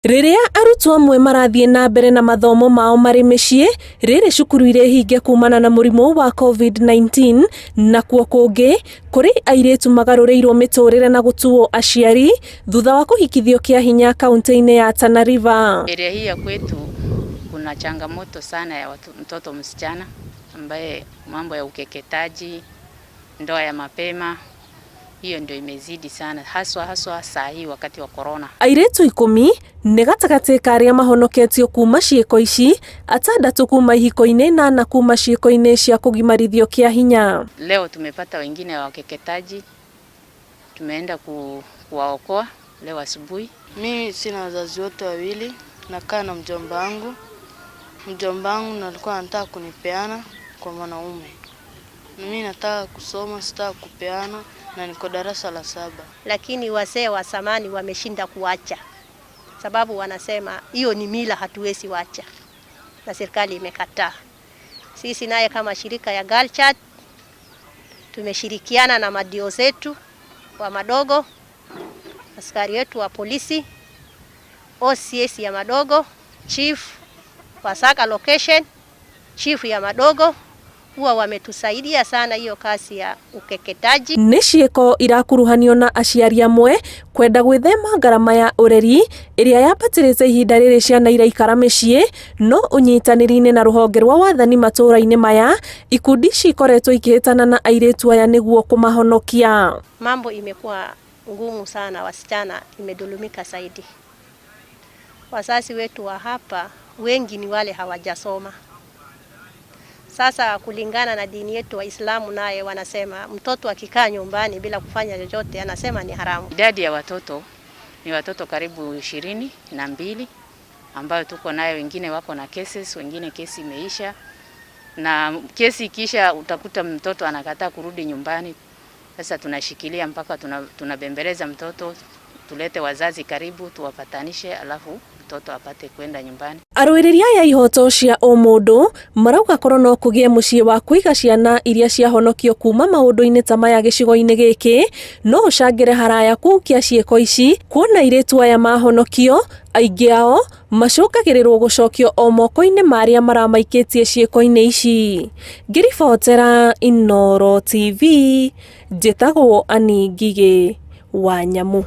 Rĩrĩa arutwo amwe marathiĩ na mbere na mathomo mao marĩ mĩciĩ, rĩrĩ cukuru irĩ hinge kumana na mũrimũ wa COVID-19, nakuo kũngĩ kũrĩ airĩtu magarũrĩirwo mĩtũrĩre na gũtuo aciari thutha wa kũhikithio kĩa hinya kaunti-inĩ ya Tana River. Area hii ya kwetu kuna changamoto sana ya watu, mtoto msichana ambaye mambo ya ukeketaji, ndoa ya mapema, hiyo ndio imezidi sana haswa haswa saa hii wakati wa corona. Airĩtu 10 nĩ gatagatĩ ka arĩa mahonoketio kuma ciĩko ici, atandatũ kuma ihiko-inĩ na ana kuma ciĩko-inĩ cia kũgimarithio kĩa hinya. Leo tumepata wengine wa wakeketaji, tumeenda kuwaokoa leo asubuhi. Mimi sina wazazi wote wawili, nakaa na mjomba wangu. Mjomba wangu alikuwa anataka kunipeana kwa mwanaume. Mimi nataka kusoma, sitaka kupeana na niko darasa la 7. Lakini wazee wa zamani wameshinda kuacha, sababu wanasema hiyo ni mila, hatuwezi wacha, na serikali imekataa. Sisi naye kama shirika ya Girl Child tumeshirikiana na madio zetu wa Madogo, askari wetu wa polisi, OCS ya Madogo, chief wa Saka location, chief ya Madogo, huwa wametusaidia sana hiyo kazi ya ukeketaji. Nĩ ciĩko irakuruhanio na aciari amwe kwenda gwĩthema ngarama ya ũreri ĩrĩa yambatĩrĩte ihinda rĩrĩ ciana iraikara mĩciĩ, no ũnyitanĩri-inĩ na rũhonge rwa wathani matũũra-inĩ maya, ikundi ici ikoretwo ikĩhĩtana na airĩtu aya nĩguo kũmahonokia. Mambo imekuwa ngumu sana, wasichana imedhulumika zaidi. Wazazi wetu wa hapa wengi ni wale hawajasoma. Sasa kulingana na dini yetu Waislamu, naye wanasema mtoto akikaa nyumbani bila kufanya chochote anasema ni haramu. Idadi ya watoto ni watoto karibu 22 ambayo tuko nayo, wengine wako na cases, wengine kesi imeisha. Na kesi ikiisha utakuta mtoto anakataa kurudi nyumbani. Sasa tunashikilia mpaka tunabembeleza mtoto, tulete wazazi karibu tuwapatanishe, alafu mtoto apate kwenda nyumbani. Arũĩrĩri aya ihoto cia ũmũndũ marauga korwo no kũgĩe mũciĩ wa kũiga ciana iria ciahonokio kuma maũndũ-inĩ ta maya gĩcigo-inĩ gĩkĩ, no ũcangĩre haraya kũhukia ciĩko ici, kuona airĩtu aya mahonokio aingĩ ao macũngagĩrĩrwo gũcokio o moko-inĩ ma arĩa maramaikĩtie ciĩko-inĩ ici. Ngĩribotera Inooro TV, njĩtagwo Annie Ngigĩ wa Nyamu.